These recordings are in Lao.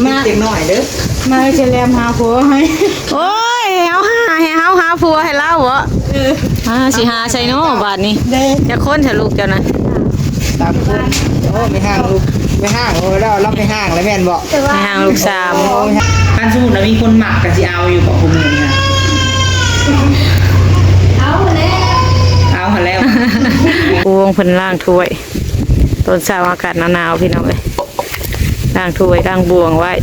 ມາ ເດັກນ້ອຍເດີ້ ມາຈະແລມຫາຜົວໃຫ້. ໂອ້ຍ ໃຫ້ເຮົາຫາ ໃຫ້ເຮົາຫາຜົວໃຫ້ລາວເບາະ? ເອີ ອ່າ ຊິຫາໃສນໍບາດນີ້? ເດ້ ຈັກຄົນຊະລູກເຈົ້ານະ? ສາມຄົນ. ໂອ້ ແມ່ຮ້າງລູກ ແມ່ຮ້າງ ໂອ້ ລາວ ລາວແມ່ຮ້າງແລ້ວແມ່ນບໍ່? ແມ່ຮ້າງລູກສາມ. ໂອ້ ຄັນສົມມຸດວ່າມີຄົນມັກກໍຊິເອົາຢູ່ບໍ່ ຜູ້ມື້ນີ້? ເອົາແລ້ວ ເອົາຫັ້ນແລ້ວ. ໂອ້ ເພິ່ນລ້າງຖ້ວຍ ຕອນເຊົ້າອາກາດໜາວໆ ພີ່ນ້ອງເອີຍ. ລ້າງຖ້ວຍລ້າງບ່ວງໄວ້.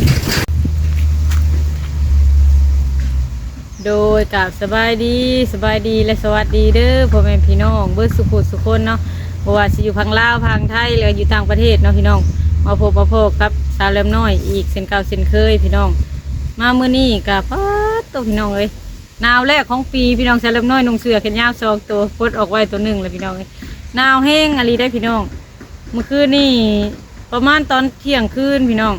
ໂດຍ ກາບສະບາຍດີ ສະບາຍດີ ແລະ ສະຫວັດດີເດີ້ ພໍ່ແມ່ພີ່ນ້ອງເບິດສຸຂູສຸຄົນເນາະ, ບໍ່ວ່າຊິຢູ່ຝັ່ງລາວ ຝັ່ງໄທ ຫຼືຢູ່ຕ່າງປະເທດເນາະ ພີ່ນ້ອງ. ມາພົບມາພໍ້ກັບສາວແຫຼມນ້ອຍອີກເຊັ່ນເກົ່າເຊັ່ນເຄີຍ ພີ່ນ້ອງ. ມາມື້ນີ້ກະ ປາດໂທ້ ພີ່ນ້ອງເອີຍ ໜາວແລກຂອງປີ ພີ່ນ້ອງ. ສາວແຫຼມນ້ອຍນຸ່ງເສື້ອແຂນຍາວສອງໂຕ ປົດອອກໄວ້ໂຕໜຶ່ງແລ້ວ ພີ່ນ້ອງເອີຍ. ໜາວແຮງອີ່ຫຼີເດ້ ພີ່ນ້ອງ. ມື້ຄືນນີ້ປະມານຕອນທ່ຽງຄືນ ພີ່ນ້ອງ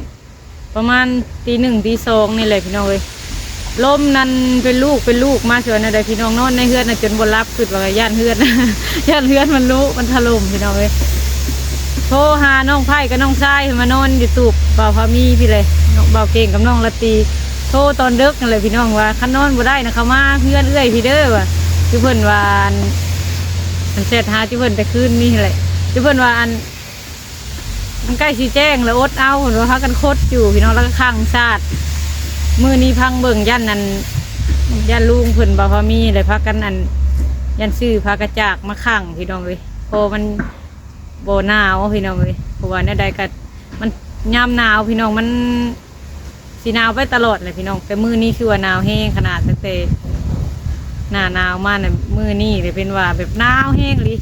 ປະມານຕີໜຶ່ງຕີສອງນີ້ແຫຼະ ພີ່ນ້ອງເອີຍ. ລົມນັ້ນເປັນລູກເປັນລູກມາ ຊິວ່າແນວໃດ ພີ່ນ້ອງ. ນອນໃນເຮືອນນະຈົນບໍ່ຫຼັບ ຄິດວ່າຢ້ານເຮືອນ ຢ້ານເຮືອນມັນລຸ ມັນຖະຫຼົ່ມ ພີ່ນ້ອງເອີຍ. ໂທຫານ້ອງໄພ້ກັບນ້ອງຊາຍໃຫ້ມານອນຢູ່ຕູບບ່າວພາມີພີ້ແຫຼະ, ບ່າວເກັ່ງກັບນ້ອງລາຕີ. ໂທຕອນເດິກນັ້ນແຫຼະ ພີ່ນ້ອງ ວ່າຄັນນອນບໍ່ໄດ້ນະ ເຂົ້າມາເຮືອນເອື້ອຍພີ້ເດີ້ ວ່າ ຄືເພິ່ນວ່າ ອັນ ອັນແຊັດຫາຈຸເພິ່ນແຕ່ຄືນນີ້ແຫຼະ ຈຸເພິ່ນວ່າ ອັນ ມັນໃກ້ຊິແຈ້ງແລ້ວ ອົດເອົາ ເພິ່ນວ່າ ພາກັນຄົດຢູ່ ພີ່ນ້ອງ ແລ້ວກໍຂັງສາດ. ມື້ນີ້ພັງເບິ່ງ ຢ້ານ ອັນ ຢ້ານລຸງເພິ່ນ ບ່າວພາມີ ແລ້ວພາກັນ ອັນ ຢ້ານຊື້ຜ້າກະຈາກມາຂັງ ພີ່ນ້ອງເອີຍ ເພາະມັນບໍ່ໜາວ ພີ່ນ້ອງເອີຍ. ເພາະວ່າແນວໃດກໍມັນຍາມໜາວ ພີ່ນ້ອງ ມັນ ຊິໜາວໄປຕະຫຼອດແຫຼະ ພີ່ນ້ອງ. ແຕ່ມື້ນີ້ຄືວ່າໜາວແຮງຂະໜາດ ຕັ້ງແຕ່ໜ້າໜາວມານະ ມື້ນີ້ເລີຍເປັນວ່າແບບໜາວແຮງອີ່ຫຼີ.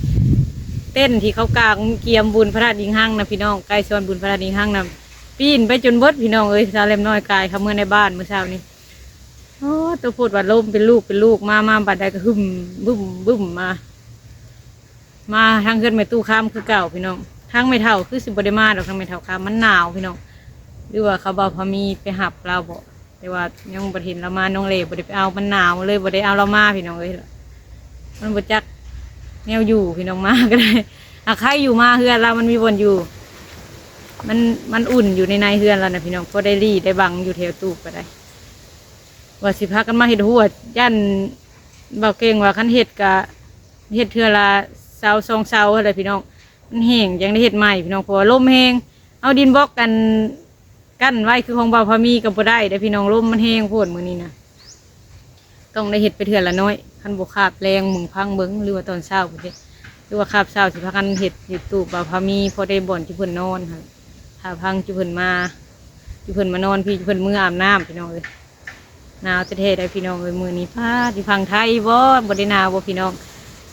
ເຕັນທີ່ເຂົາກາງກຽມບຸນພະທາດອີງຮັງນະ ພີ່ນ້ອງ ໃກ້ສອນບຸນພະທາດອີງຮັງນະ ປີນໄປຈົນເບິດ ພີ່ນ້ອງເອີຍ. ສາວແຫຼມນ້ອຍກາຍເຂົ້າເມືອໃນບ້ານມື້ເຊົ້ານີ້. ໂອ້ ໂຕໂພດວ່າລົມເປັນລູກເປັນລູກມາ ມາບາດໃດກໍຫຶ້ມບຶ້ມບຶ້ມມາ. ມາທາງເຮືອນແມ່ຕູ້ຄຳຄືເກົ່າ ພີ່ນ້ອງ. ທາງແມ່ເຖົ້າຄືຊິບໍ່ໄດ້ມາດອກ ທາງແມ່ເຖົ້າຄຳ ມັນໜາວ ພີ່ນ້ອງ. ຫຼືວ່າເຂົາບ່າວພາມີໄປຮັບລາວບໍ? ແຕ່ວ່າຍັງບໍ່ເຫັນລາວມາ. ນ້ອງເລບໍ່ໄດ້ໄປເອົາ ມັນໜາວ ເລີຍບໍ່ໄດ້ເອົາລາວມາ ພີ່ນ້ອງເອີຍ. ມັນບໍ່ຈັກແນວຢູ່ ພີ່ນ້ອງ ມາກໍໄດ້. ຫາກໃຄຢູ່ມາເຮືອນລາວ ມັນມີບ່ອນຢູ່ ມັນ ມັນອຸ່ນຢູ່ໃນໃນເຮືອນລາວນະ ພີ່ນ້ອງ. ພໍໄດ້ລີ້ໄດ້ບັງຢູ່ແຖວຕູບກໍໄດ້. ວ່າຊິພາກັນມາເຮັດຮົ້ວ ຢ້ານບ່າວເກັ່ງວ່າຄັນເຮັດກະເຮັດເທື່ອລະເສົາສອງເສົາຫັ້ນແຫຼະ ພີ່ນ້ອງ. ມັນແຫ້ງຈັ່ງໄດ້ເຮັດໃໝ່ ພີ່ນ້ອງ ເພາະວ່າລົມແຮງ. ເອົາດິນບລັອກກັນ ກັ້ນໄວ້ຄືຂອງບ່າວພາມີກໍບໍ່ໄດ້ເດ້ ພີ່ນ້ອງ. ລົມມັນແຮງໂພດມື້ນີ້ນະ ຕ້ອງໄດ້ເຮັດໄປເທື່ອລະໜ້ອຍ. ຄັນບໍ່ຄາບແລງ ເບິ່ງພັງເບິ່ງ ຫຼືວ່າຕອນເຊົ້າພຸ້ນເດ້ ຫຼືວ່າຄາບເຊົ້າ ຊິພາກັນເຮັດຢູ່ຕູບບ່າວພາມີ ພໍໄດ້ບ່ອນຈຸເພິ່ນນອນຫັ້ນ. ຖ້າພັງຈຸເພິ່ນມາ ຈຸເພິ່ນມານອນພີ້ ຈຸເພິ່ນເມືອອາບນ້ຳ ພີ່ນ້ອງເອີຍ. ໜາວແທ້ໆໄດ໋ ພີ່ນ້ອງເອີຍ ມື້ນີ້. ປາດ ຢູ່ຝັ່ງໄທບໍ? ບໍ່ໄດ້ໜາວບໍ ພີ່ນ້ອງ?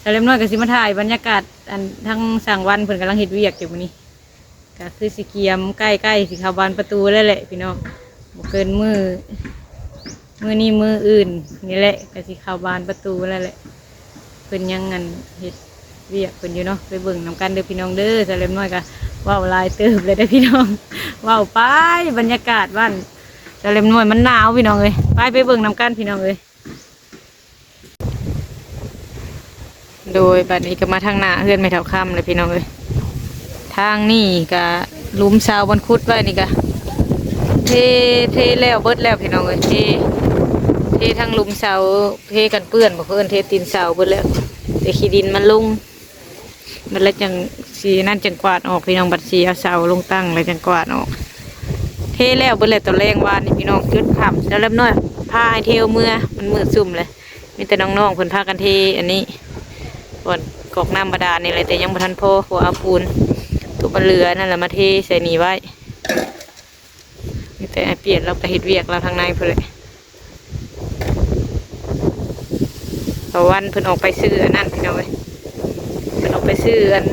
ສາວແຫຼມນ້ອຍກໍຊິມາຖ່າຍບັນຍາກາດ ອັນ ທາງຊ່າງວັນເພິ່ນກຳລັງເຮັດວຽກຢູ່ມື້ນີ້. ກໍຄືຊິກຽມ ໃກ້ໆຊິເຂົ້າບານປະຕູແລ້ວແຫຼະ ພີ່ນ້ອງ. ບໍ່ເກີນມື້ ມື້ນີ້ມື້ອື່ນນີ້ແຫຼະ ກໍຊິເຂົ້າບານປະຕູແລ້ວແຫຼະ. ເພິ່ນຍັງ ອັນ ເຮັດວຽກເພິ່ນຢູ່ເນາະ. ໄປເບິ່ງນຳກັນເດີ້ ພີ່ນ້ອງເດີ້. ສາວແຫຼມນ້ອຍກໍເວົ້າຫຼາຍເຕີບແລ້ວເດີ້ ພີ່ນ້ອງ. ເວົ້າໄປ ບັນຍາກາດບ້ານສາວແຫຼມນ້ອຍມັນໜາວ ພີ່ນ້ອງເອີຍ. ໄປ ໄປເບິ່ງນຳກັນ ພີ່ນ້ອງເອີຍ. ໂດຍ ບາດນີ້ກໍມາທາງໜ້າເຮືອນແມ່ເຖົ້າຄຳແລ້ວ ພີ່ນ້ອງເອີຍ. ທາງນີ້ກໍ ຫຼຸມເສົາບ່ອນຂຸດໄວ້ນີ້ກະເທ ເທແລ້ວເບິດແລ້ວ ພີ່ນ້ອງເອີຍ. ເທ ເທທັງຫຼຸມເສົາ ເທກັນເປື້ອນ ບໍ່ ເອີ້ນເທຕີນເສົາເບິດແລ້ວ. ແຕ່ຂີ້ດິນມັນລົງ ບັດແລ້ວຈັ່ງຊິນັ້ນ ຈັ່ງກວາດອອກ ພີ່ນ້ອງ. ບັດຊິເອົາເສົາລົງຕັ້ງແລ້ວຈັ່ງກວາດອອກ. ເທແລ້ວເບິດແລ້ວ ຕອນແລງວານນີ້ ພີ່ນ້ອງ ຈົນຄ່ຳ. ສາວແຫຼມນ້ອຍພາອ້າຍເທວເມືອ ມັນມືດຊຶ້ມແລ້ວ. ມີແຕ່ນ້ອງໆເພິ່ນພາກັນເທອັນນີ້ ບ່ອນກອກນ້ຳບາດານນີ້ແຫຼະ ແຕ່ຍັງບໍ່ທັນພໍ ເພາະວ່າເອົາປູນຕົວມັນເຫຼືອນັ້ນແຫຼະມາເທໃສ່ນີ້ໄວ້. ມີແຕ່ອ້າຍປຽນລາວໄປເຮັດວຽກລາວທາງໃນພຸ້ນແຫຼະ. ຕາວັນເພິ່ນອອກໄປຊື້ອັນນັ້ນ ພີ່ນ້ອງເອີຍ. ເພິ່ນອອກໄປຊື້ອັນ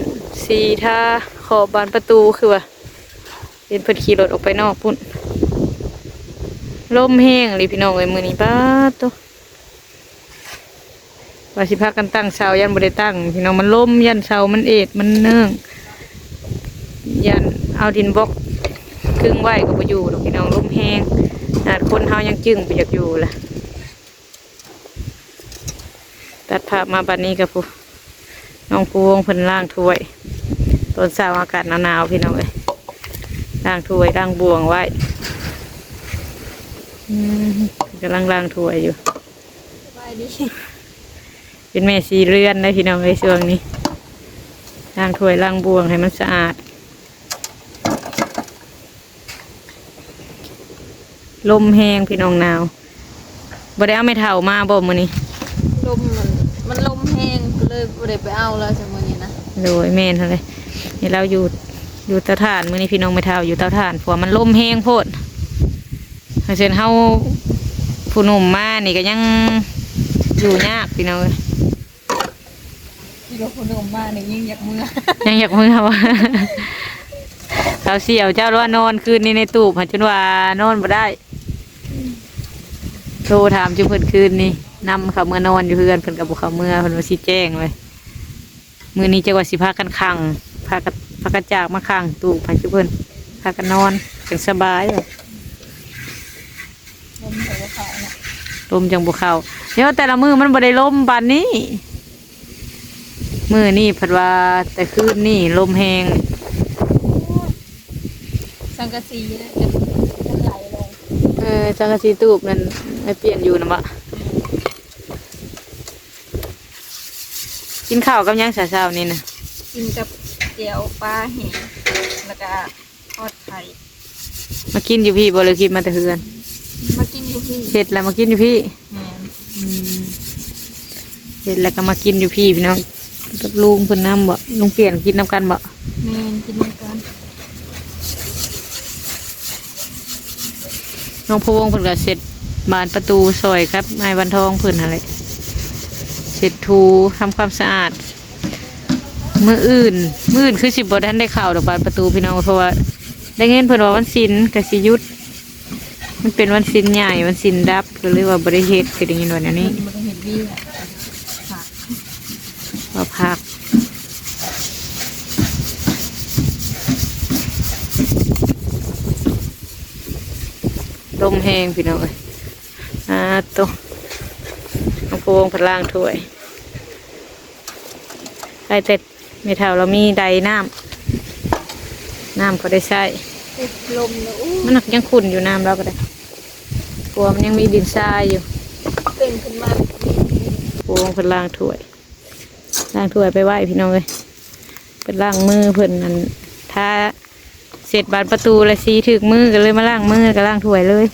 ສີທາຂອບບານປະຕູ ຄືວ່າເຫັນເພິ່ນຂີ່ລົດອອກໄປນອກພຸ້ນ. ລົມແຮງອີ່ຫຼີ ພີ່ນ້ອງເອີຍ ມື້ນີ້. ປາດໂທ້ ວ່າຊິພາກັນຕັ້ງເສົາ ຢ້ານບໍ່ໄດ້ຕັ້ງ ພີ່ນ້ອງ. ມັນລົມ ຢ້ານເສົາມັນເອດ ມັນເນີ່ງ ຢ້ານເອົາດິນບລັອກກຶງໄວ້ກໍບໍ່ຢູ່ດອກ ພີ່ນ້ອງ. ລົມແຮງ ຂະໜາດຄົນເຮົາຍັງຈຶ່ງບໍ່ຢາກຢູ່ລະ. ຕັດພາບມາບັດນີ້ກໍ ຜູ້ ນ້ອງພູວົງເພິ່ນລ້າງຖ້ວຍ ຕອນເຊົ້າອາກາດໜາວໆ ພີ່ນ້ອງເອີຍ. ລ້າງຖ້ວຍລ້າງບ່ວງໄວ້. ອືມ ກຳລັງລ້າງຖ້ວຍຢູ່. ສະບາຍດີ. ເປັນແມ່ສີ່ເຮືອນໄດ໋ພີ່ນ້ອງເອີຍ ຊ່ວງນີ້ ລ້າງຖ້ວຍລ້າງບ່ວງໃຫ້ມັນສະອາດ. ລົມແຮງພີ່ນ້ອງ ໜາວ. ບໍ່ໄດ້ເອົາແມ່ເຖົ້າມາບໍ່ມື້ນີ້? ລົມມັນ ມັນລົມແຮງ ກໍເລີຍບໍ່ໄດ້ໄປເອົາແລ້ວຊະມື້ນີ້ນະ. ໂດຍ ແມ່ນຫັ້ນແຫຼະ ໃຫ້ລາວຢູ່ ຢູ່ເຕົາຖ່ານ. ມື້ນີ້ພີ່ນ້ອງ ແມ່ເຖົ້າຢູ່ເຕົາຖ່ານ ເພາະວ່າມັນລົມແຮງໂພດ. ຄັນເຊັ່ນເຮົາຜູ້ໜຸ່ມມານີ້ກໍຍັງຢູ່ຍາກພີ່ນ້ອງເອີຍ. ຄິດວ່າຜູ້ໜຸ່ມມານີ້ຍິ່ງຢາກເມືອ ຍັງຢາກເມືອວ່າ ສາວສຽວ ເຈົ້າລະວ່ານອນຄືນນີ້ໃນຕູບຫັ້ນ ຈົນວ່ານອນບໍ່ໄດ້. ໂທຖາມຈຸເພິ່ນຄືນນີ້ ນຳເຂົາເມືອນອນຢູ່ເຮືອນ ເພິ່ນກໍບໍ່ເຂົ້າເມືອ ເພິ່ນວ່າຊິແຈ້ງເລີຍ. ມື້ນີ້ຈັກວ່າຊິພາກັນຂັງ ພາກັນ ພາກັນຈາກມາຂັງຕູບໃຫ້ຈຸເພິ່ນ ພາກັນນອນ ຈັ່ງສະບາຍ. ລົມຈັ່ງບໍ່ເຂົ້າເນາະ ລົມຈັ່ງບໍ່ເຂົ້າ. ແຕ່ວ່າແຕ່ລະມື້ມັນບໍ່ໄດ້ລົມປານນີ້. ມື້ນີ້ພັດວ່າແຕ່ຄືນນີ້ລົມແຮງ. ໂອ້ຍ ສັງກະສີນະ ຈົນ ຈົນໄຫຼລົງ. ເອີ ສັງກະສີຕູບນັ້ນໄປປ່ຽນຢູ່ນຳບໍ່? ກິນເຂົ້າກັບຫຍັງຊະເຊົ້ານີ້ນະ? ກິນກັບແຈ່ວປາແຫ້ງ ແລ້ວກະ ທອດໄຂ່. ມາກິນຢູ່ພີ້ບໍ່ ຫຼືກິນມາແຕ່ເຮືອນ? ມາກິນຢູ່ພີ້. ເຮັດແລ້ວມາກິນຢູ່ພີ້? ແມ່ນ. ອືມ ເຮັດແລ້ວກໍມາກິນຢູ່ພີ້ພີ່ນ້ອງ ກັບລຸງເພິ່ນນຳບໍ່? ລຸງປ່ຽນກິນນຳກັນບໍ່? ແມ່ນ ກິນນຳກັນ. ນ້ອງພະວົງເພິ່ນກໍເຊັດບານປະຕູຊ່ອຍກັບອ້າຍວັນທອງເພິ່ນຫັ້ນແຫຼະ ເຊັດຖູທຳຄວາມສະອາດ. ມື້ອື່ນ ມື້ອື່ນຄືຊິບໍ່ທັນໄດ້ເຂົ້າດອກບານປະຕູພີ່ນ້ອງ ເພາະວ່າໄດ້ຍິນເພິ່ນວ່າວັນສິນກໍຊິຢຸດ ມັນເປັນວັນສິນໃຫຍ່ ວັນສິນດັບ ກໍເລີຍວ່າບໍ່ໄດ້ເຮັດ ຄືໄດ້ຍິນວ່າແນວນີ້. ເພິ່ນບໍ່ໄດ້ເຮັດວຽກ ພັກ ວ່າພັກ. ລົມແຮງພີ່ນ້ອງເອີຍ. ອາໂຕ ນ້ອງພະວົງເພິ່ນລ້າງຖ້ວຍ ໄດ້ແຕ່ ແມ່ເຖົ້າລາວມີໄດນ້ຳ ນ້ຳພໍໄດ້ໃຊ້. ໂອ້ ລົມເນາະ ໂອ້ ມັນຍັງຂຸ່ນຢູ່ ນ້ຳລາວກໍໄດ້ ເພາະວ່າມັນຍັງມີດິນຊາຍຢູ່. ເຕັ້ງຂຶ້ນມາ ໂອ້ ເພິ່ນລ້າງຖ້ວຍ ລ້າງຖ້ວຍໄປໄວ້ພີ່ນ້ອງເອີຍ. ເພິ່ນລ້າງມື ເພິ່ນອັນ ທາ ເຊັດບານປະຕູແລ້ວສີຖືກມື ກໍເລີຍມາລ້າງມື ແລ້ວກໍລ້າງຖ້ວຍເລີຍ.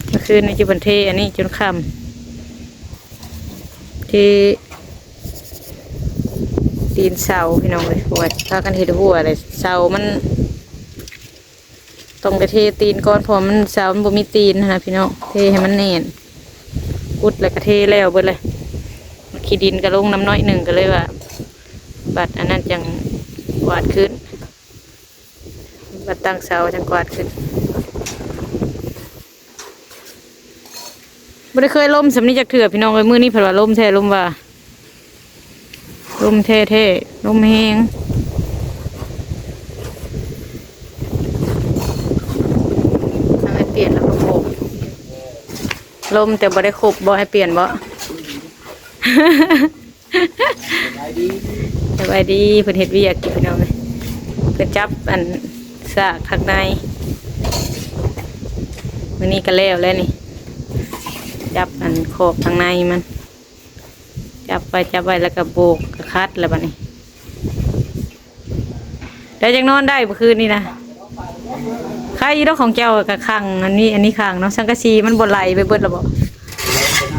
ເມື່ອຄືນນີ້ຈຸເພິ່ນເທອັນນີ້ຈົນຄ່ຳ ເທຕີນເສົາພີ່ນ້ອງເອີຍ ເພາະວ່າພາກັນເຮັດຮົ້ວແລ້ວ ເສົາມັນ ຕ້ອງໄດ້ເທຕີນກ່ອນ ເພາະວ່າມັນ ເສົາມັນບໍ່ມີຕີນຫັ້ນນະພີ່ນ້ອງ. ເທໃຫ້ມັນແໜ້ນ ຂຸດແລ້ວກໍເທແລ້ວເບິດເລີຍ. ຂີ້ດິນກໍລົງນຳໜ້ອຍໜຶ່ງ ກໍເລີຍວ່າ ບັດອັນນັ້ນຈັ່ງກວາດຂຶ້ນ ບັດຕັ້ງເສົາຈັ່ງກວາດຂຶ້ນ. ບໍ່ໄດ້ເຄີຍລົມສ່ຳນີ້ຈັກເທື່ອພີ່ນ້ອງເອີຍ ມື້ນີ້ເພິ່ນວ່າລົມແທ້ລົມວ່າ ລົມແທ້ໆ ລົມແຮງ. ອ້າຍປ່ຽນແລ້ວກໍໂບກ ລົມແຕ່ບໍ່ໄດ້ຄົບບໍ່ ອ້າຍປ່ຽນບໍ່? ສະບາຍດີ ສະບາຍດີ ເພິ່ນເຮັດວຽກຢູ່ພີ່ນ້ອງເອີຍ ເພິ່ນຈັບອັນສາກທາງໃນ. ມື້ນີ້ກໍແລ້ວແລ້ວນີ້ ຈັບອັນຂອບທາງໃນມັນ ຈັບໄວ້ ຈັບໄວ້ ແລ້ວກໍໂບກ ກໍຂັດແລ້ວບັດນີ້. ແລ້ວຍັງນອນໄດ້ມື້ຄືນນີ້ນະ ໃຄຢູ່ດອກ ຂອງເຈົ້າກໍຂັງ ອັນນີ້ ອັນນີ້ຂັງເນາະ ສັງກະສີມັນບໍ່ໄຫຼໄປເບິດແລ້ວບໍ່?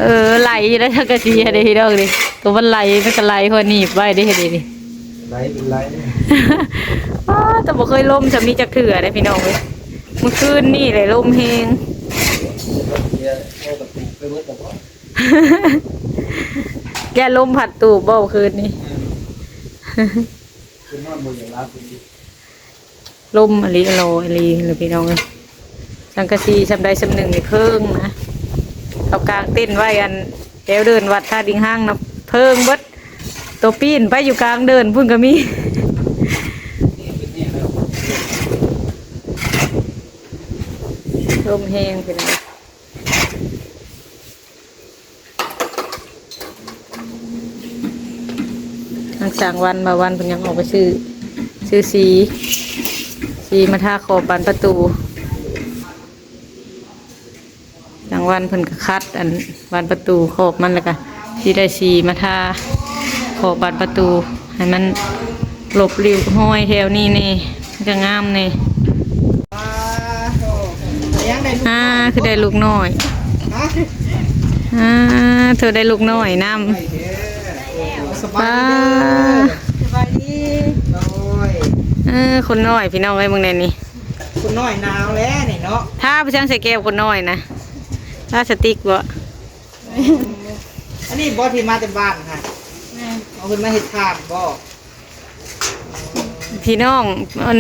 ເອີ ໄຫຼຢູ່ໄດ໋ ສັງກະສີຫັ້ນເດ້ພີ່ນ້ອງເດ້ ໂຕມັນໄຫຼ ມັນກໍໄຫຼ ຂ້ອຍໜີບໄວ້ເດ້ ເຮັດໄດ້ນີ້ ໄຫຼເປັນໄຫຼ. ອ້າ ແຕ່ບໍ່ເຄີຍລົມສ່ຳນີ້ຈັກເທື່ອເດ້ພີ່ນ້ອງເອີຍ ມື້ຄືນນີ້ແຫຼະລົມແຮງ ຢ້ານລົມພັດຕູບບໍ່ຄືນນີ້? ຄືນນອນບໍ່ຢາກຫຼັບອີກ ລົມອີ່ຫຼີ ໂລອີ່ຫຼີແຫຼະພີ່ນ້ອງເອີຍ. ສັງກະສີສ່ຳໃດສ່ຳໜຶ່ງນີ້ເພິ່ງນະ ເຂົາກາງເຕັນໄວ້ອັນແຖວເດີ່ນວັດທ່າດິງຮັງນະ ເພິ່ງເບິດ ໂຕປີ້ນໄປຢູ່ກາງເດີ່ນພຸ້ນກໍມີ. ລົມແຮງພີ່ນ້ອງ. ທາງຊ່າງວັນ ບ່າວວັນເພິ່ນຍັງອອກໄປຊື້ ຊື້ສີ ສີມາທາຂອບບານປະຕູ. ກາງວັນເພິ່ນກໍຂັດອັນບານປະຕູຂອບມັນ ແລ້ວກໍຊິໄດ້ສີມາທາຂອບບານປະຕູ ໃຫ້ມັນລົບລິ້ວຮອຍແຖວນີ້ແດ່ ມັນກໍງາມແດ່. ອ່າ ຄືໄດ້ລູກນ້ອຍ ອ່າ ເທາໄດ້ລູກນ້ອຍນຳ. ສະບາຍດີເດີ ອ່າ ສະບາຍດີ ໂດຍ ເອີ ຄົນນ້ອຍ ພີ່ນ້ອງເອີຍ ເບິ່ງແດ່ນີ້. ຄົນນ້ອຍໜາວແລ້ວນີ້ເນາະ ທາໄປຈັ່ງໃສ່ແກ້ວຄົນນ້ອຍນະ ທາສະຕິກບໍ? ອັນນີ້ບໍທີ່ມາແຕ່ບ້ານຫັ້ນ? ແມ່ນ ເອົາເພິ່ນມາເຮັດທານບໍ? ພີ່ນ້ອງ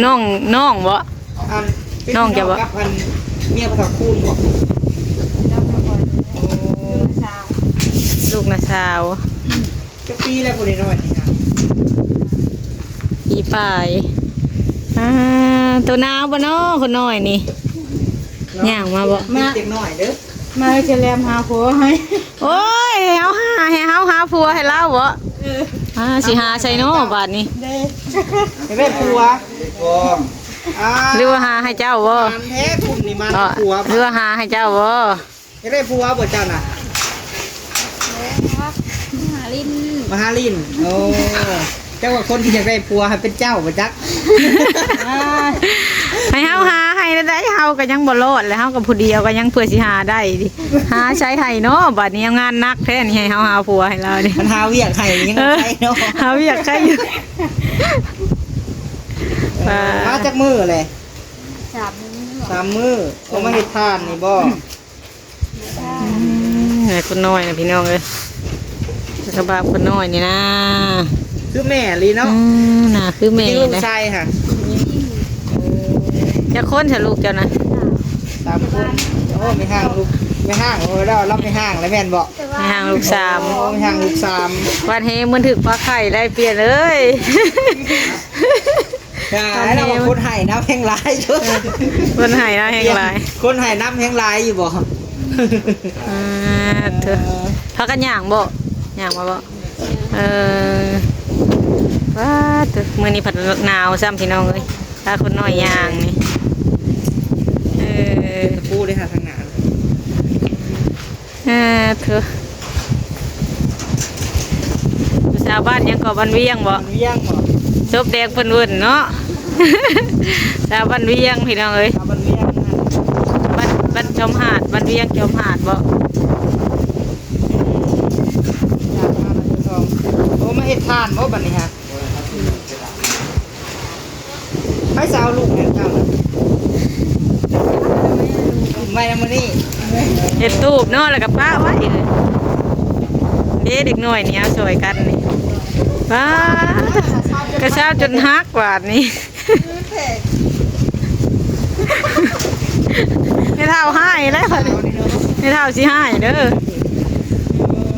ນ້ອງ ນ້ອງບໍ? ອັນ ເປັນ ນ້ອງເຈົ້າບໍ? ກັບອັນເມຍພໍ່ເຖົ້າຄູນບໍ? ລູກນ້າສາວ ລູກນ້າສາວ. ຈັກປີແລ້ວຜູ້ນ້ອຍນີ້ນະ? ປີປາຍ. ອ່າ ໂຕໜາວບໍ່ເນາະຄົນນ້ອຍນີ້? ຍ່າງມາບໍ່? ມາ ເດັກນ້ອຍເດີ ມາຈະແລມຫາຜົວໃຫ້. ໂອ້ຍ ໃຫ້ເຮົາຫາ ໃຫ້ເຮົາຫາຜົວໃຫ້ລາວບໍ? ເອີ ອ່າ ຊິຫາໃສເນາະບາດນີ້? ເດ້ ຢາກໄດ້ຜົວ ອ່າ ຫຼືວ່າຫາໃຫ້ເຈົ້າບໍ? ມັນແທ້ ກຸ່ມນີ້ມັນ ຜົວ ຫຼືວ່າຫາໃຫ້ເຈົ້າບໍ? ຢາກໄດ້ຜົວບໍ່ເຈົ້ານະ? ມາຫາຫຼິ້ນ ມາຫາຫຼິ້ນ. ໂອ້ ຈັກວ່າຄົນທີ່ຢາກໄດ້ຜົວຫັ້ນເປັນເຈົ້າບໍ່ຈັກ. ໃຫ້ເຮົາຫາໃຫ້ແນວໃດ ເຮົາກໍຍັງບໍ່ລອດ ແລ້ວເຮົາກໍຜູ້ດຽວ ກໍຍັງເພື່ອຊິຫາໄດ້ ຫາໃສໃຫ້ເນາະ. ບາດນີ້ງານໜັກແທ້ນີ້ ໃຫ້ເຮົາຫາຜົວໃຫ້ລາວນີ້ ມັນຫາວຽກໃຫ້ຍັງ ເອີ ໄດ້ເນາະ ຫາວຽກໃຫ້ຢູ່. ເອີ ມາຈັກມື້ແຫຼະ? ສາມມື້ ສາມມື້. ເອົາມາເຮັດທານນີ້ບໍ່? ອືມ ໃຫ້ຄົນນ້ອຍນະ ພີ່ນ້ອງເອີຍ ສະບາບຄົນນ້ອຍນີ້ນະ ຄືແມ່ອີ່ຫຼີເນາະ. ອືມ ໜ້າຄືແມ່ ລູກຊາຍຫະ? ຈັກຄົນຊະລູກເຈົ້ານະ? ສາມຄົນ. ໂອ້ ແມ່ຮ້າງລູກ ແມ່ຮ້າງ ໂອ້ ລາວ ລາວແມ່ຮ້າງແລ້ວແມ່ນບໍ່? ແມ່ຮ້າງລູກສາມ. ໂອ້ ແມ່ຮ້າງລູກສາມ. ວັນເຮງມັນຖືກປາໄຂ່ໄດ້ປ່ຽນເອີຍ. ຢ່າ ແລ້ວຄົນໃຫ້ນຳແຮງຫຼາຍຢູ່ ຄົນໃຫ້ນຳແຮງຫຼາຍ ຄົນໃຫ້ນຳແຮງຫຼາຍຢູ່ບໍ່? ອ່າ ເອີ ພາກັນຍ່າງບໍ່? ຍ່າງມາບໍ່? ເອີ ວ້າ ມື້ນີ້ພັດໜາວຊ້ຳ ພີ່ນ້ອງເອີຍ ພາຄົນນ້ອຍຍ່າງນີ້. ເອີ ປູເດ້ຫາທາງໜ້າ. ເອີ ໂທ້ ຜູ້ສາວບ້ານຫຍັງເກາະ? ບ້ານວຽງບໍ? ວຽງບໍ? ສົບແດງເພິ່ນເວີ້ນເນາະ ສາວບ້ານວຽງ ພີ່ນ້ອງເອີຍ. ສາວບ້ານວຽງນະ ບ້ານ ບ້ານຈອມຫາດ ບ້ານວຽງຈອມຫາດບໍ? ໂອ້ ມາເຮັດທານບໍບັດນີ້ຫະ? ໃຜຊິເອົາລູກໃຫ້ເຈົ້ານະ? ໄວ້ນຳມື້ນີ້ ເຮັດຕູບເນາະ ແລ້ວກໍປະໄວ້. ເດ້ ເດັກນ້ອຍນີ້ເອົາຊ່ອຍກັນນີ້. ປາ ກະຊາວຈົນຫັກບາດນີ້. ແມ່ເຖົ້າຮ້າຍແລ້ວບາດນີ້ ແມ່ເຖົ້າຊິຮ້າຍເດີ.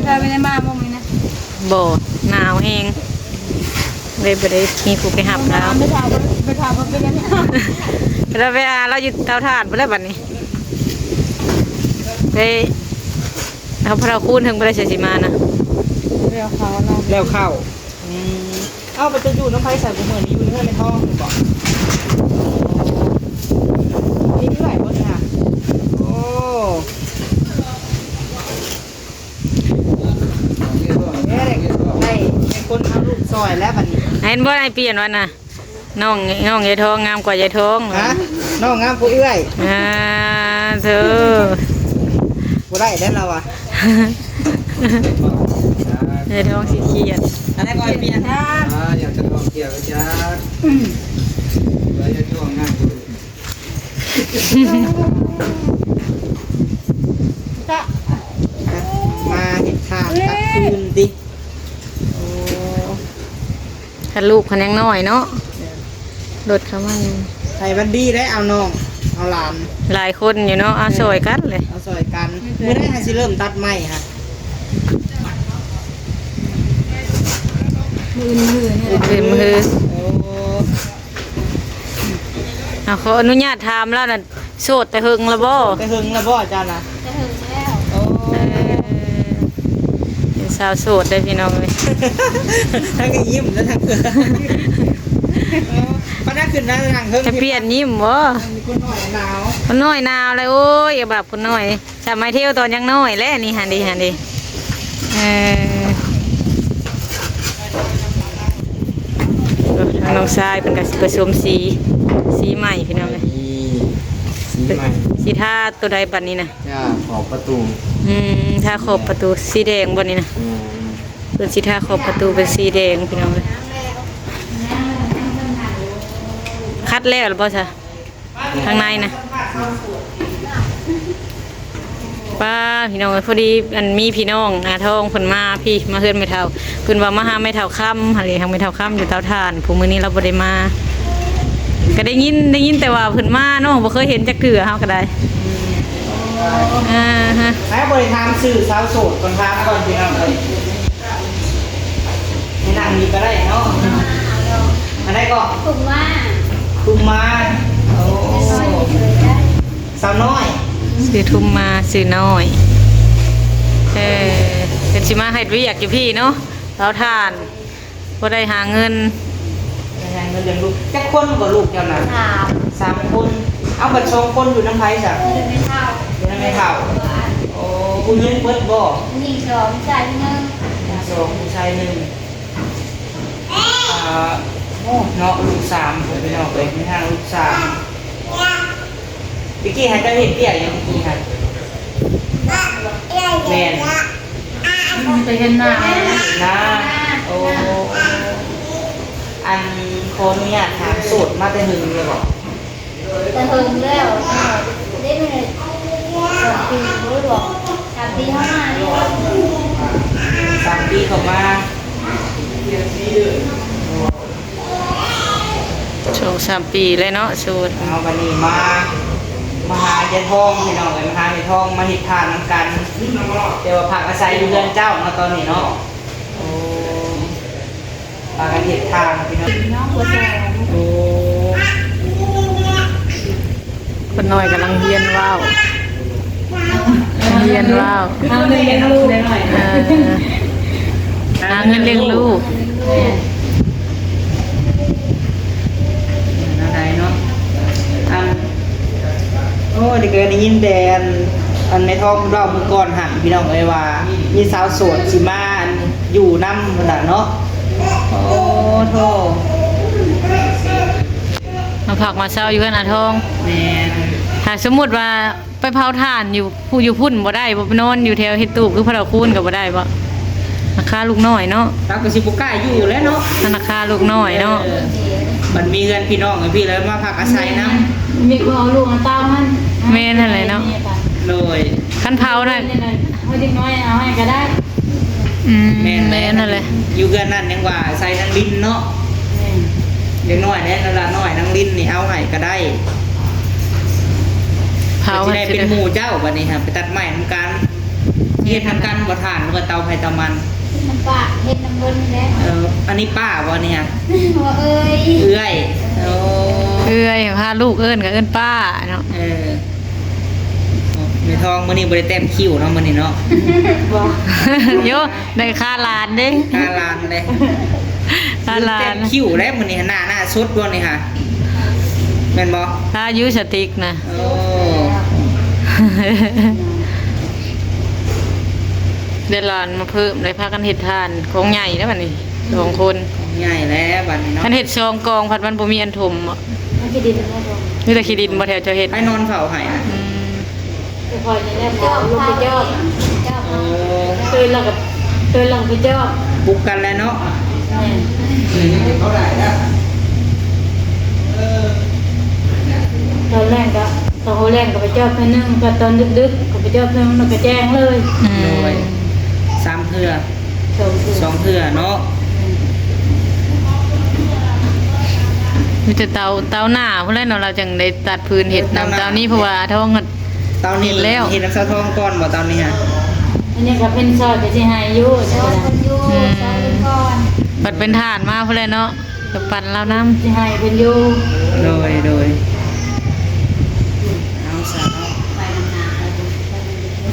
ເຈົ້າໄປໄດ້ມາບໍ່ມື້ນີ້ນະ? ບໍ່ ໜາວແຮງ ເລີຍບໍ່ໄດ້ມີຜູ້ໄປຮັບລາວ. ໄປຖາມ ໄປຖາມວ່າເປັນຫຍັງ ລາວໄປຫາລາວຢູ່ເຕົາຖ່ານພຸ້ນແຫຼະບັດນີ້. ໄປຫາພໍ່ເຖົ້າຄູນເຖິງບໍ່ໄດ້ໃສຊິມານະ ແລ້ວເຂົ້ານະ ແລ້ວເຂົ້າ. ອືມ ເອົ້າ ໄປຈະຢູ່ນຳໃຜຊະ ມື້ນີ້ຢູ່ເຮືອນແມ່ທອງນີ້ບໍ? ມີເອື້ອຍບໍ່ນີ້ນະ? ໂອ້ ໄດ້ ໄດ້ຄົນເອົາລູກຊ່ອຍແລ້ວບັດນີ້. ເຫັນບໍ່ ອ້າຍປ່ຽນວ່ານະ ນ້ອງ ນ້ອງຍາຍທອງງາມກວ່າຍາຍທອງ. ຮະ ນ້ອງງາມກວ່າເອື້ອຍ. ອ່າ ເທີ ບໍ່ໄດ້ແລ້ວລາວວ່າ ຍາຍທອງຊິຄຽດ. ອັນນັ້ນກໍອ້າຍປ່ຽນ ອ່າ ຢາກຈະທ່ອງທ່ຽວຈັກ ວ່າຍາຍທອງງາມກວ່າ. ມາເຮັດທານກັບຄືນຕິ. ໂອ້ ຄັນລູກຄັນຍັງນ້ອຍເນາະ ລົດເຂົ້າມາ. ໃຫ້ວັນດີໄດ້ເອົານ້ອງເອົາຫຼານ ຫຼາຍຄົນຢູ່ເນາະ ເອົາ ເອີ ຊ່ອຍກັນເລີຍ ເອົາຊ່ອຍກັນ. ມື້ໃດຫາຊິເລີ່ມຕັດໄມ້ຫະ? ມື້ອື່ນ ມື້ອື່ນນີ້ແຫຼະ ມື້ອື່ນ ມື້ອື່ນ. ໂອ້ ອ່າ ຂໍອະນຸຍາດຖາມລາວນະ ໂສດແຕ່ເຫິງລະບໍ່? ແຕ່ເຫິງລະບໍ່ເຈົ້ານະ? ແຕ່ເຫິງແລ້ວ. ໂອ້ ເອີ ເປັນສາວໂສດເດ້ພີ່ນ້ອງເອີຍ. ທັງຍິ້ມແລະທັງ ເອີ ເອີ ນັ້ນນາງເທິງ ຈະປ່ຽນຍິ້ມບໍ່? ຄົນນ້ອຍໜາວ ຄົນນ້ອຍໜາວແລ້ວ. ໂອ້ຍ ຢ່າບາບຄົນນ້ອຍ. ສະໄໝເທວຕອນຍັງນ້ອຍແຫຼະ ນີ້ຫັ້ນເດ ຫັ້ນເດ. ເອີ ທາງນ້ອງຊາຍເພິ່ນກໍຊິປະສົມສີ ສີໃໝ່ພີ່ນ້ອງເອີຍ. ນີ້ ສີໃໝ່ ສີທາໂຕໃດບັດນີ້ນະ? ທາຂອບປະຕູ. ອືມ ທາຂອບປະຕູສີແດງບໍ່ນີ້ນະ? ແມ່ນ. ເພິ່ນຊິທາຂອບປະຕູເປັນສີແດງພີ່ນ້ອງເອີຍ. ຂັດແລ້ວຫຼືບໍ່ຊະ ທາງໃນນະ? ປ້າ ພີ່ນ້ອງເອີຍ ພໍດີອັນມີພີ່ນ້ອງອາທອງເພິ່ນມາພີ້ ມາເຮືອນແມ່ເຖົ້າ ເພິ່ນວ່າມາຫາແມ່ເຖົ້າຄຳຫັ້ນເດ ທາງແມ່ເຖົ້າຄຳຢູ່ເຕົາຖ່ານ. ຜູ້ມື້ນີ້ລາວບໍ່ໄດ້ມາ ກໍໄດ້ຍິນ ໄດ້ຍິນແຕ່ວ່າເພິ່ນມາເນາະ ບໍ່ເຄີຍເຫັນຈັກເທື່ອ ເຮົາກໍໄດ້. ອ່າຮະ ໃຜບໍ່ໄດ້ຖາມຊື່ສາວໂສດກ່ອນ ຖາມກ່ອນພີ່ນ້ອງເອີຍ. ໃຫ້ນັ່ງນີ້ກໍໄດ້ເນາະ. ອັນໃດກໍ? ທຸມມາ ທຸມມາ. ໂອ້ ສາວນ້ອຍ ຊື່ທຸມມາ ຊື່ນ້ອຍ. ເອີ ເພິ່ນຊິມາເຮັດວຽກຢູ່ພີ້ເນາະ ເຕົາຖ່ານ ບໍ່ໄດ້ຫາເງິນ. ໄດ້ຫາເງິນລ້ຽງລູກ. ຈັກຄົນກໍລູກເຈົ້ານະ? ສາມ ສາມຄົນ. ເອົາ ບັດສອງຄົນຢູ່ນຳໃຜຊະ? ຢູ່ນຳແມ່ເຖົ້າ ຢູ່ນຳແມ່ເຖົ້າ. ໂອ້ ຜູ້ຍິງເບິດບໍ່? ຜູ້ຍິງສອງ ຜູ້ຊາຍໜຶ່ງ. ຜູ້ຍິງສອງ ຜູ້ຊາຍໜຶ່ງ. ອ່າ ໂອ້ ເນາະ ລູກສາມ ພີ່ນ້ອງເອີຍ ມີທາງລູກສາມ. ຕະກີ້ຫາເຈົ້າເຮັດວຽກຫຍັງຕະກີ້ຫາ? ແມ່ນ ໄປເຮັດນາ. ນາ. ໂອ້ ອັນ ຂໍອະນຸຍາດຖາມ ໂສດມາແຕ່ຫຶງແລ້ວບໍ່? ແຕ່ເຫິງແລ້ວ ໄດ້ແມ່ນສອງປີບໍ່ ສາມປີເຂົ້າມານີ້. ສາມປີເຂົ້າມາ ສອງສາມປີແລ້ວເນາະ ໂສດ. ເອົາ ບັດນີ້ມາ ມາຫາຍາຍທອງ ພີ່ນ້ອງເອີຍ ມາຫາຍາຍທອງ ມາເຮັດທານນຳກັນ ແຕ່ວ່າພັກອາໄສຢູ່ເຮືອນເຈົ້າເນາະ ຕອນນີ້ເນາະ. ໂອ້ ພາກັນເຮັດທານພີ່ນ້ອງ. ໂອ້ ຄົນນ້ອຍກຳລັງຮຽນເວົ້າ ຮຽນເວົ້າ ຫາເງິນລ້ຽງລູກ. ເອີ ຫາເງິນລ້ຽງລູກ. ແນວໃດເນາະ ອັນ ໂອ້ ດຽວກໍໄດ້ຍິນແຕ່ອັນ ອັນແມ່ທອງເວົ້າມື້ກ່ອນຫັ້ນ ພີ່ນ້ອງເອີຍ ວ່າມີສາວໂສດຊິມາອັນຢູ່ນຳພຸ້ນນະເນາະ. ໂອ້ໂທ້ ມາພັກມາເຊົາຢູ່ເຮືອນອາທອງ. ແມ່ນ. ຖ້າສົມມຸດວ່າໄປເຜົາຖ່ານຢູ່ ຜູ້ຢູ່ພຸ້ນບໍ່ໄດ້ບໍ່? ໄປນອນຢູ່ແຖວເຮັດຕູບຄືພະເຖົ້າຄູນກໍບໍ່ໄດ້ບໍ່? ລາຄາລູກນ້ອຍເນາະ ລາວກໍຊິບໍ່ກ້າຢູ່ແລ້ວເນາະ ລາຄາລູກນ້ອຍເນາະ. ເອີ ບັດມີເຮືອນພີ່ນ້ອງໃຫ້ພີ່ແລ້ວມາພັກອາໄສນຳ ມີຜູ້ເອົາລູກເອົາເຕົ້າຫັ້ນ. ແມ່ນຫັ້ນແຫຼະເນາະ. ໂດຍ ຄັນເຜົານະ ເຮົາເດັກນ້ອຍເອົາໃຫ້ກໍໄດ້. ອືມ ແມ່ນ ແມ່ນຫັ້ນແຫຼະ ຢູ່ເຮືອນນັ້ນຍັງວ່າໃສ່ນາງລິນເນາະ. ແມ່ນ ເດັກນ້ອຍແດ່ ຫຼານນ້ອຍນາງລິນນີ້ເອົາໃຫ້ກໍໄດ້. ເຜົາ ຊິໄດ້ເປັນໝູ່ເຈົ້າບັດນີ້ຫາ ໄປຕັດໄມ້ນຳກັນ. ເຮັດນຳກັນບໍ່ ຖ່ານ ຫຼືວ່າເຕົາໃຜເຕົາມັນ? ເຮັດນຳປ້າ ເຮັດນຳເພິ່ນແຫຼະ. ເອີ ອັນນີ້ປ້າບໍ່ນີ້ຫາ? ບໍ່ ເອື້ອຍ ເອື້ອຍ. ໂອ້ ເອື້ອຍ ພາລູກເອີ້ນກໍເອີ້ນປ້າເນາະ. ເອີ ແມ່ທອງມື້ນີ້ບໍ່ໄດ້ແຕ້ມຄິ້ວເນາະ ມື້ນີ້ເນາະ. ບໍ່ ໂຍ ໄດ້ຄ່າຫຼານເດ້ ຄ່າຫຼານເດ້ ຄ່າຫຼານ. ແຕ້ມຄິ້ວແລ້ວມື້ນີ້ ໜ້າ ໜ້າສົດບໍ່ນີ້ຫາ ແມ່ນບໍ່? ຖ້າຢູ່ສະຕິກນະ. ໂອ້ ໄດ້ຫຼານມາເພີ່ມ ໄດ້ພາກັນເຮັດທານ ກອງໃຫຍ່ແລ້ວບັດນີ້ ສອງຄົນ ກອງໃຫຍ່ແລ້ວບັດນີ້ເນາະ. ຄັນເຮັດສອງກອງພັດມັນບໍ່ມີອັນຖົມເນາະ. ມີແຕ່ຂີ້ດິນບໍ່ແຖວເຈົ້າເຮັດ ໃຜນອນເຝົ້າໃຫ້ນະ? ອືມ ໄປພໍນີ້ແຫຼະ ເອົາລົງໄປຈອບ. ເອີ ຕື່ນແລ້ວກໍ ຕື່ນແລ້ວກໍໄປຈອບ ປຸກກັນແຫຼະເນາະ. ແມ່ນ ອືມ ຕອນແລງກໍ ຕອນຫົວແລງກໍໄປຈອບເທື່ອໜຶ່ງ ແລ້ວຕອນດຶກໆກໍໄປຈອບເທື່ອໜຶ່ງ ແລ້ວກໍແຈ້ງເລີຍ. ອືມ ໂດຍ ສາມເທື່ອ ສອງເທື່ອ ສອງເທື່ອເນາະ. ອືມ ມີແຕ່ເຕົາ ເຕົາໜ້າພຸ້ນແຫຼະເນາະ ລາວຈັ່ງໄດ້ຕັດຟືນເຮັດນຳ. ເຕົານີ້ ເຕົານີ້ ເພາະວ່າທອງ ເຕົານີ້ເຮັດແລ້ວ ເຮັດນຳສາວທອງກ່ອນບໍ່ເຕົານີ້ຫະ? ອັນນີ້ກໍເພິ່ນຊ່ອຍກໍຊິໃຫ້ຢູ່ ຊ່ອຍເພິ່ນຢູ່ ອືມ ຊ່ອຍເພິ່ນກ່ອນ. ບັດເປັນຖ່ານມາພຸ້ນແຫຼະເນາະ ກໍປັ່ນລາວນຳ ຊິໃຫ້ເພິ່ນຢູ່. ໂດຍ ໂດຍ ເອົາຊະເນາະ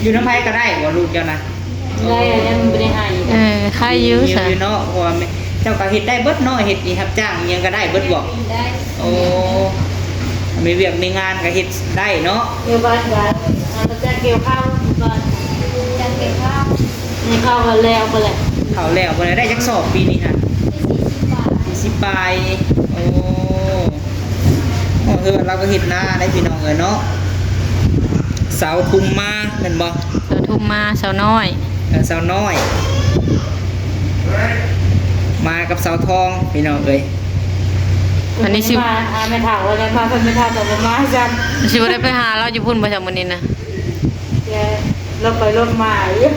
ຢູ່ນຳໃຜກໍໄດ້ບໍ່ ລູກເຈົ້ານະ? ໄດ້ ແລ້ວມັນບໍ່ໄດ້ໃຫ້. ເອີ ໄຄຢູ່ຊະ ຢູ່ເນາະ ເພາະວ່າ ເຈົ້າກໍເຮັດໄດ້ເບິດເນາະ ເຮັດນີ້ຮັບຈ້າງອີ່ຫຍັງກໍໄດ້ເບິດບໍ? ໄດ້. ໂອ້ ມີວຽກມີງານກໍເຮັດໄດ້ເນາະ. ຢູ່ບ້ານກໍຮັບຈ້າງກ່ຽວເຂົ້າ ຢູ່ບ້ານ ຮັບຈ້າງກ່ຽວເຂົ້າ. ນີ້ເຂົ້າກໍແລ້ວໄປແລ້ວ ເຂົ້າແລ້ວໄປແລ້ວ. ໄດ້ຈັກສອບປີນີ້ຫັ້ນ? ໄດ້ສີ່ສິບປາຍ ສີ່ສິບປາຍ. ໂອ້ ໂອ້ ຄືວ່າລາວກໍເຮັດນາໄດ້ພີ່ນ້ອງເອີຍເນາະ. ສາວທຸ່ມມາແມ່ນບໍ່? ສາວທຸ່ມມາ ສາວນ້ອຍ ເອີ ສາວນ້ອຍ ມາກັບສາວທອງພີ່ນ້ອງເອີຍ. ອັນນີ້ຊິ ມາຫາແມ່ເຖົ້າແລ້ວ ມາເພິ່ນແມ່ເຖົ້າກໍບໍ່ມາຊ້ຳ. ຊິບໍ່ໄດ້ໄປຫາລາວຢູ່ພຸ້ນບໍ່ຊະມື້ນີ້ນະ? ແຕ່ລົດໄປລົດມາຢູ່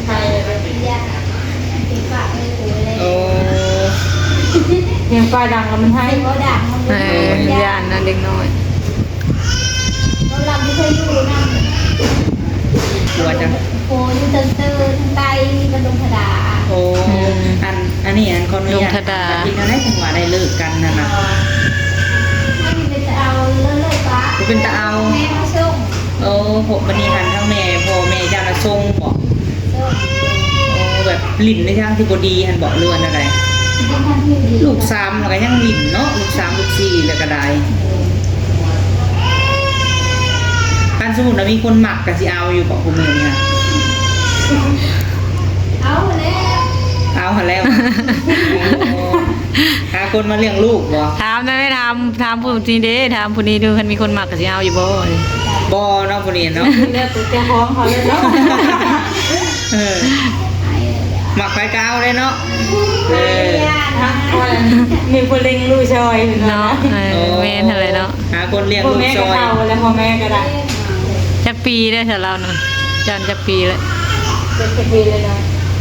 ໄປ ໂອ້ ຮຽງຟ້າດັງແລ້ວມັນໄຫ້ ບໍ່ດັງ ເອີ ຢ້ານນະເດັກນ້ອຍ ເຂົາລຳຢູ່ ເຂົາຢູ່ນຳ ກົວຈັງ ໂອ້ ຢູ່ເທິງເຕີເທິງໃຕ້ ຢູ່ບ້ານດົງທະດາ. ໂອ້ ອືມ ອັນ ອັນນີ້ ອັນ ຂໍອະນຸຍາດ ດົງທະດາ ເປັນຈັ່ງໃດ ເພິ່ນວ່າໄດ້ເລີກກັນຫັ້ນນະ? ມັນເປັນຕາເອົາເລີກໆ ປະ ເປັນຕາເອົາ ແມ່ມາສົ່ງ. ໂອ້ ພວກບັດນີ້ຫັ້ນ ທັງແມ່ ພໍ່ແມ່ເຈົ້ານະສົ່ງບໍ? ໂອ້ ແບບຫຼິ້ນໃນທາງທີ່ບໍ່ດີຫັ້ນບໍ ຫຼືວ່າແນວໃດ? ລູກສາມແລ້ວກໍຍັງຫຼິ້ນເນາະ ລູກສາມລູກສີ່ແລ້ວກໍໄດ້. ຄັນສົມມຸດວ່າມີຄົນມັກກໍຊິເອົາຢູ່ບໍ ຄູ່ມື້ນີ້? ເອົາແລ້ວ ເອົາຫັ້ນແລ້ວ. ໂອ້ ຫາຄົນມາລ້ຽງລູກບໍ? ຖາມໄດ້ ຖາມ ຖາມຜູ້ນີ້ເດ້ ຖາມຜູ້ນີ້ດູ ຄັນມີຄົນມັກກໍຊິເອົາຢູ່ບໍ? ບໍ່ເນາະ ຜູ້ນີ້ເນາະ ແລ້ວແຕ່ເຈົ້າຂອງເຂົາເລີຍເນາະ. ເອີ ມັກໃຜກໍເອົາເດ້ເນາະ. ເອີ ມີຜູ້ລ້ຽງລູກຊ່ອຍເນາະ. ເອີ ໂອ້ ແມ່ນຫັ້ນແຫຼະເນາະ ຫາຄົນລ້ຽງລູກຊ່ອຍ. ພໍ່ແມ່ກໍເຖົ້າແລ້ວ ພໍ່ແມ່ກໍໄດ້. ຈັກປີແລ້ວຊະລາວນະ? ຈັນຈັກປີແລ້ວ? ເຈັດປີແລ້ວເນາະ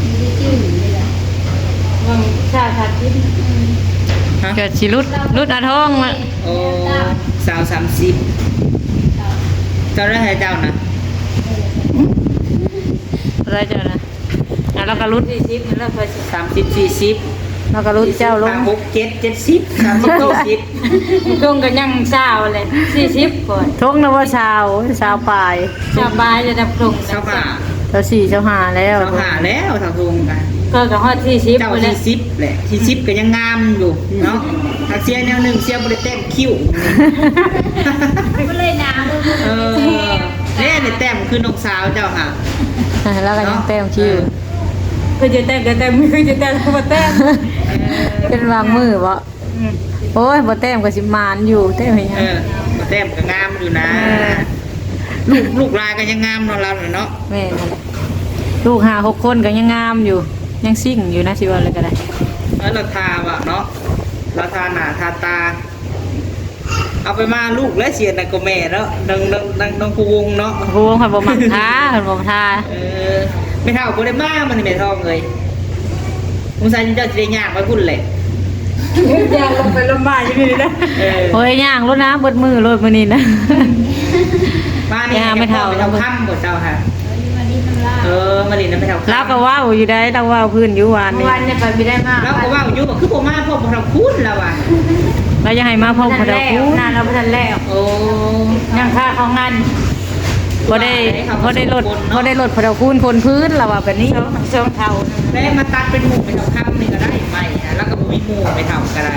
ບໍ່ໄດ້ຈື່ເລີຍ ຫວ່າງຊາວສາມສິບ. ຮະ? ກໍຊິຫຼຸດ ຫຼຸດອາທອງລະ. ໂອ້ ຊາວສາມສິບ. ເຈົ້າໄດ້ໃຫ້ເຈົ້ານະ? ເທົ່າໃດເຈົ້ານະ? ອ່າ ລາວກໍຫຼຸດ ສີ່ສິບ ແລ້ວ ສາມສິບ ສີ່ສິບ ລາວກໍຫຼຸດເຈົ້າລົງ ຫົກ ເຈັດ ເຈັດສິບ ສາມສິບ ສີ່ສິບ. ຕົງກໍຍັງຊາວແຫຼະ ສີ່ສິບກ່ອນ. ຕົງນະວ່າຊາວ ຊາວປາຍ ຊາວປາຍລະດັບຕົງ ຊາວຫ້າ ຊາວສີ່ ຊາວຫ້າແລ້ວ ຊາວຫ້າແລ້ວ ຊາວຕົງກະ ກໍ ກໍຮອດສີ່ສິບ ເຈົ້າ ພຸ້ນແຫຼະ ສີ່ສິບແຫຼະ ສີ່ສິບກໍຍັງງາມຢູ່ເນາະ. ຫາກເສຍແນວໜຶ່ງ ເສຍບໍ່ໄດ້ແຕ້ມຄິ້ວ ບໍ່ເລີຍໜາເບິ່ງ. ເອີ ເດ້ ແຕ້ມຄືນ້ອງ ສາວເຈົ້າຫາ ລາວກໍຍັງແຕ້ມຄິ້ວ. ເອີ ຄືຈະແຕ້ມກໍແຕ້ມ ຄືຈະແຕ້ມກໍບໍ່ແຕ້ມ. ເອີ ເປັນບາງມື້ບໍ? ອືມ ໂອ້ຍ ບໍ່ແຕ້ມກໍຊິໝານຢູ່ ແຕ້ມໃຫ້ຫຍັງ? ເອີ ບໍ່ແຕ້ມກໍງາມຢູ່ນະ. ເອີ ລູກ ລູກຫຼາຍກໍຍັງງາມເນາະ ລາວນະເນາະ. ແມ່ນ ລູກຫ້າຫົກຄົນກໍຍັງງາມຢູ່ ຍັງຊິ້ງຢູ່ນະ ຊິເວົ້າແລ້ວກໍໄດ້. ເອີ ລາວທາວ່າເນາະ ລາວທາໜ້າທາຕາ. ເອົາໄປມາລູກແລ້ວ ຊິອັນນັ້ນກໍແມ່ເນາະ ນາງ ນາງ ນາງ ນາງພູວົງເນາະ ພູວົງເພິ່ນບໍ່ມັກທາ ເພິ່ນບໍ່ທາ. ເອີ ແມ່ເຖົ້າບໍ່ໄດ້ມາມື້ນີ້ແມ່ທອງເອີຍ ສົງໄສເຈົ້າຊິໄດ້ຍ່າງໄປພຸ້ນແຫຼະ. ຍ່າງລົງໄປລົງມາຢູ່ນີ້ນະ. ເອີ ໂອ້ຍ ຍ່າງໂລດນະ ເບິດມື້ໂລດມື້ນີ້ນະ. ມານີ້ ໄປຫາແມ່ເຖົ້າ ແມ່ເຖົ້າຄຳບໍ່ເຈົ້າຫາ? ເອີ ມາຫຼິ້ນນຳແມ່ເຖົ້າຄຳ ລາວກໍເວົ້າຢູ່ໃດ໋ ລາວເວົ້າພື້ນຢູ່ວານນີ້ ວານນີ້ໄປບໍ່ໄດ້ມາ ລາວກໍເວົ້າຢູ່ວ່າຄືບໍ່ມາພ້ອມພໍ່ເຖົ້າຄູນລາວວ່າ ລາວຢາກໃຫ້ມາພ້ອມພໍ່ເຖົ້າຄູນ ນານລາວບໍ່ທັນແລ້ວ. ໂອ້ ຍັງຄາເຂົ້າງານ ບໍ່ໄດ້ ບໍ່ໄດ້ລົດ ບໍ່ໄດ້ລົດພໍ່ເຖົ້າຄູນຄົນພື້ນລາວວ່າແບບນີ້ ສອງເຖົ້າ ແລ້ວມາຕັດເປັນໝູ່ແມ່ເຖົ້າຄຳນີ້ກໍໄດ້ໄປ ລາວກໍບໍ່ມີໝູ່ແມ່ເຖົ້າກໍໄດ້.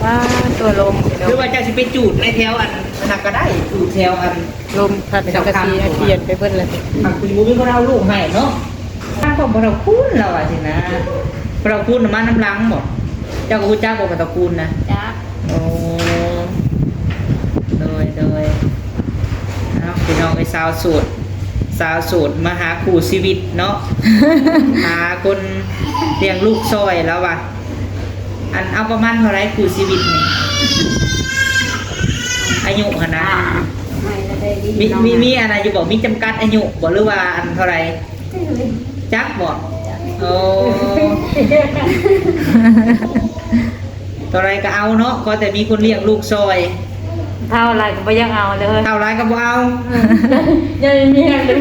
ວ້າ ຕົວລົມ ຫຼືວ່າເຈົ້າຊິໄປຈູດໃນແຖວອັນນັ້ນກໍໄດ້ ຈູດແຖວອັນ ລົມພັດສັງກະສີໃຫ້ປ່ຽນໄປເບິດແລ້ວ. ຫາກບໍ່ມີຄົນເອົາລູກໃຫ້ເນາະ. ທາງຂອງພໍ່ເຖົ້າຄູນລາວວ່າຊີ້ນະ ພໍ່ເຖົ້າຄູນນະມານຳຫຼັງບໍ? ເຈົ້າກໍຮູ້ຈັກບໍ່ພໍ່ເຖົ້າຄູນນະ? ຈັກ. ໂອ້ ໂດຍ ໂດຍ. ເອົາ ພີ່ນ້ອງເອີຍ ສາວໂສດ ສາວໂສດມາຫາຄູ່ຊີວິດເນາະ ຫາຄົນລ້ຽງລູກຊ່ອຍລາວວ່າ. ອັນ ເອົາປະມານເທົ່າໃດຄູ່ຊີວິດນີ້ ອາຍຸຫັ້ນນະ? ມີ ມີ ມີອັນນັ້ນຢູ່ບໍ່? ມີຈຳກັດອາຍຸບໍ່ ຫຼືວ່າອັນເທົ່າໃດ? ຈັກບໍ່? ໂອ້ ເທົ່າໃດກໍເອົາເນາະ ຂໍແຕ່ມີຄົນລ້ຽງລູກຊ່ອຍ. ເຖົ້າຫຼາຍກໍບໍ່ຢາກເອົາເລີຍ ເຖົ້າຫຼາຍກໍບໍ່ເອົາ. ເອີ ຢ່າມີແຮງເລີຍ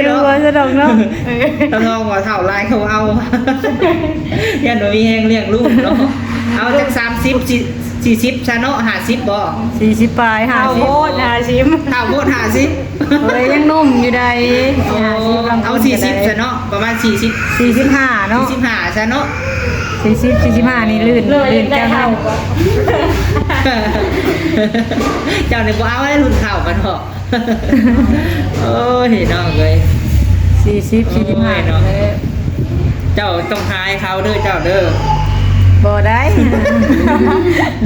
ເນາະ ວ່າຊະດອກເນາະ. ເອີ ຮັບຮອງວ່າເຖົ້າຫຼາຍກໍບໍ່ເອົາ ຢ້ານບໍ່ມີແຮງລ້ຽງລູກເນາະ. ເອົາຈັກສາມສິບ ສີ່ ສີ່ສິບຊະເນາະ ຫ້າສິບບໍ່? ສີ່ສິບປາຍ ຫ້າສິບ ເຖົ້າໂພດ ຫ້າສິບ ເຖົ້າໂພດ ຫ້າສິບ ເອີຍ ຍັງໜຸ່ມຢູ່ໃດ໋ ຫ້າສິບ ເອົາສີ່ສິບຊະເນາະ ປະມານສີ່ສິບ ສີ່ສິບຫ້າເນາະ ສີ່ສິບຫ້າຊະເນາະ ສີ່ສິບ ສີ່ສິບຫ້ານີ້ລື່ນ ເລີຍ ລື່ນ ໄດ້ເຖົ້າ ເຈົ້ານີ້ບໍ່ເອົາໃຫ້ລຸ້ນເຖົ້າກັນເນາະ. ໂອ້ຍ ນ້ອງເອີຍ ສີ່ສິບ ສີ່ສິບຫ້າ ໂອ້ຍເນາະ ເດີ ເຈົ້າຕ້ອງທາຍເຂົາເດີ ເຈົ້າເດີ ບໍ່ໄດ້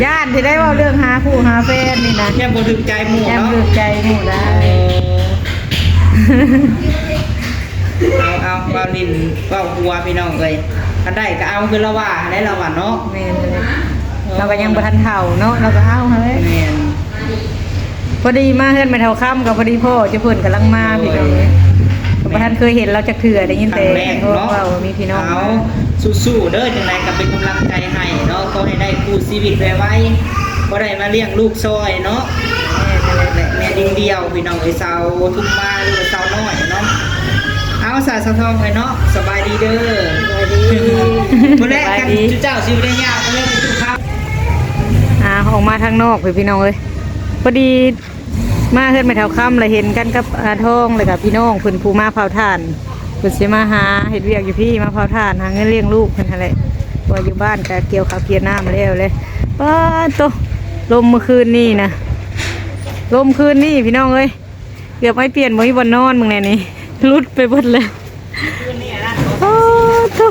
ຢ້ານຊິໄດ້ເວົ້າເລື່ອງຫາຄູ່ຫາແຟນນີ້ນະ ຢ້ານບໍ່ຖືກໃຈໝູ່ເນາະ ຢ້ານບໍ່ຖືກໃຈໝູ່ໄດ໋ ເອີ ເອົາ ເອົາ ເວົ້າຫຼິ້ນເວົ້າຫົວພີ່ນ້ອງເອີຍ ຄັນໄດ້ກໍເອົາ ຄືລາວວ່າຫັ້ນແຫຼະ ລາວວ່າເນາະ ແມ່ນເລີຍ ລາວກໍຍັງບໍ່ທັນເຖົ້າເນາະ ລາວກໍເອົາຫັ້ນແຫຼະ ແມ່ນ. ພໍດີມາເຮືອນແມ່ເຖົ້າຄຳ ກໍພໍດີພໍ້ເຈົ້າເພິ່ນກຳລັງມາ ໂອ້ຍ ພີ່ນ້ອງເອີຍ ກໍບໍ່ທັນເຄີຍເຫັນລາວຈັກເທື່ອ ໄດ້ຍິນແຕ່ ຄັ້ງແລກເນາະ ເວົ້າວ່າມີພີ່ນ້ອງ ເອົາ ມາ ສູ້ໆເດີ ຈັ່ງໃດກໍເປັນກຳລັງໃຈໃຫ້ເນາະ ຂໍໃຫ້ໄດ້ຄູ່ຊີວິດໄວໆ ບໍ່ໄດ້ມາລ້ຽງລູກຊ່ອຍເນາະ ແມ່ນແຫຼະ ແມ່ຍິງດຽວ ພີ່ນ້ອງເອີຍ ສາວທຸມມາ ຫຼືວ່າສາວນ້ອຍເນາະ ເອົາ ສາວທອງເອີຍເນາະ ສະບາຍດີເດີ ສະບາຍດີ ພຸ້ນແຫຼະ ສະບາຍດີ ຄັນເຈົ້າຊິໄດ້ຍ່າງໄປເລີຍ ອ່າ ອອກມາທາງນອກພຸ້ນ ພີ່ນ້ອງເອີຍ ພໍດີມາເຮືອນແມ່ເຖົ້າຄຳ ແລ້ວເຫັນກັນກັບ ອ່າ ທອງ ແລ້ວກໍພີ່ນ້ອງເພິ່ນຜູ້ມາເຜົາຖ່ານ ເພິ່ນຊິມາຫາເຮັດວຽກຢູ່ພີ້ ມາເຜົາຖ່ານ ຫາເງິນລ້ຽງລູກເພິ່ນຫັ້ນແຫຼະ ເພາະວ່າຢູ່ບ້ານກໍກ່ຽວເຂົ້າກ່ຽວນ້ຳແລ້ວແຫຼະ ປາດໂທ້ ລົມມື້ຄືນນີ້ນະ ລົມຄືນນີ້ ພີ່ນ້ອງເອີຍ ເກືອບອ້າຍປ່ຽນບໍ່ມີບ່ອນນອນ ເບິ່ງແດ່ນີ້ ຫຼຸດໄປເບິດເລີຍ ໂອ້ໂທ້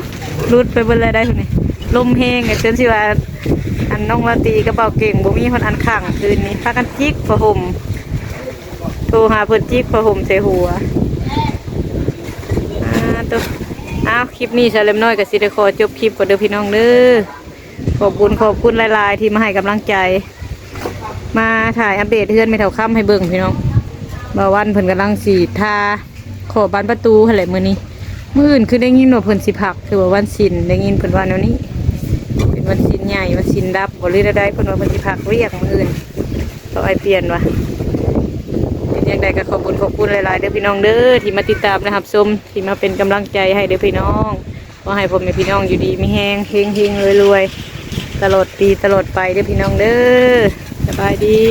ຫຼຸດໄປເບິດເລີຍໄດ໋ພຸ້ນນີ້ ລົມແຮງ ຈົນຊິວ່າ ອັນ ນ້ອງລາຕີກັບບ່າວເກັ່ງ ບໍ່ມີຮອດອັນຂ້າງຄືນນີ້ ພາກັນຈິກຜ້າຫົ່ມ ໂທຫາເພິ່ນຈິກຜ້າຫົ່ມໃສ່ຫົວ ອ່າ ໂຕ ອ້າວ ຄລິບນີ້ສາວແຫຼມນ້ອຍກໍຊິໄດ້ຂໍຈົບຄລິບກ່ອນເດີພີ່ນ້ອງເດີ ຂອບບຸນຂອບຄຸນຫຼາຍໆ ທີ່ມາໃຫ້ກຳລັງໃຈ ມາຖ່າຍອັບເດດເຮືອນແມ່ເຖົ້າຄຳໃຫ້ເບິ່ງພີ່ນ້ອງ ບ່າວວັນເພິ່ນກຳລັງຊິທາຂອບບານປະຕູຫັ້ນແຫຼະມື້ນີ້ ມື້ອື່ນຄືໄດ້ຍິນວ່າເພິ່ນຊິພັກ ຄືວ່າວັນສິນ ໄດ້ຍິນເພິ່ນວ່າແນວນີ້ ເປັນວັນສິນໃຫຍ່ ວັນສິນດັບບໍ່ ຫຼືແນວໃດ ເພິ່ນວ່າເພິ່ນຊິພັກວຽກມື້ອື່ນ ເພາະອ້າຍປ່ຽນວ່າ ເປັນຈັ່ງໃດກໍຂອບບຸນຂອບຄຸນຫຼາຍໆ ເດີພີ່ນ້ອງເດີ ທີ່ມາຕິດຕາມ ແລະ ຮັບຊົມ ທີ່ມາເປັນກຳລັງໃຈໃຫ້ເດີພີ່ນ້ອງ ຂໍໃຫ້ພໍ່ແມ່ພີ່ນ້ອງຢູ່ດີມີແຮງ ເຮັງໆ ລວຍໆ ຕະຫຼອດປີຕະຫຼອດໄປເດີພີ່ນ້ອງເດີ ສະບາຍດີ.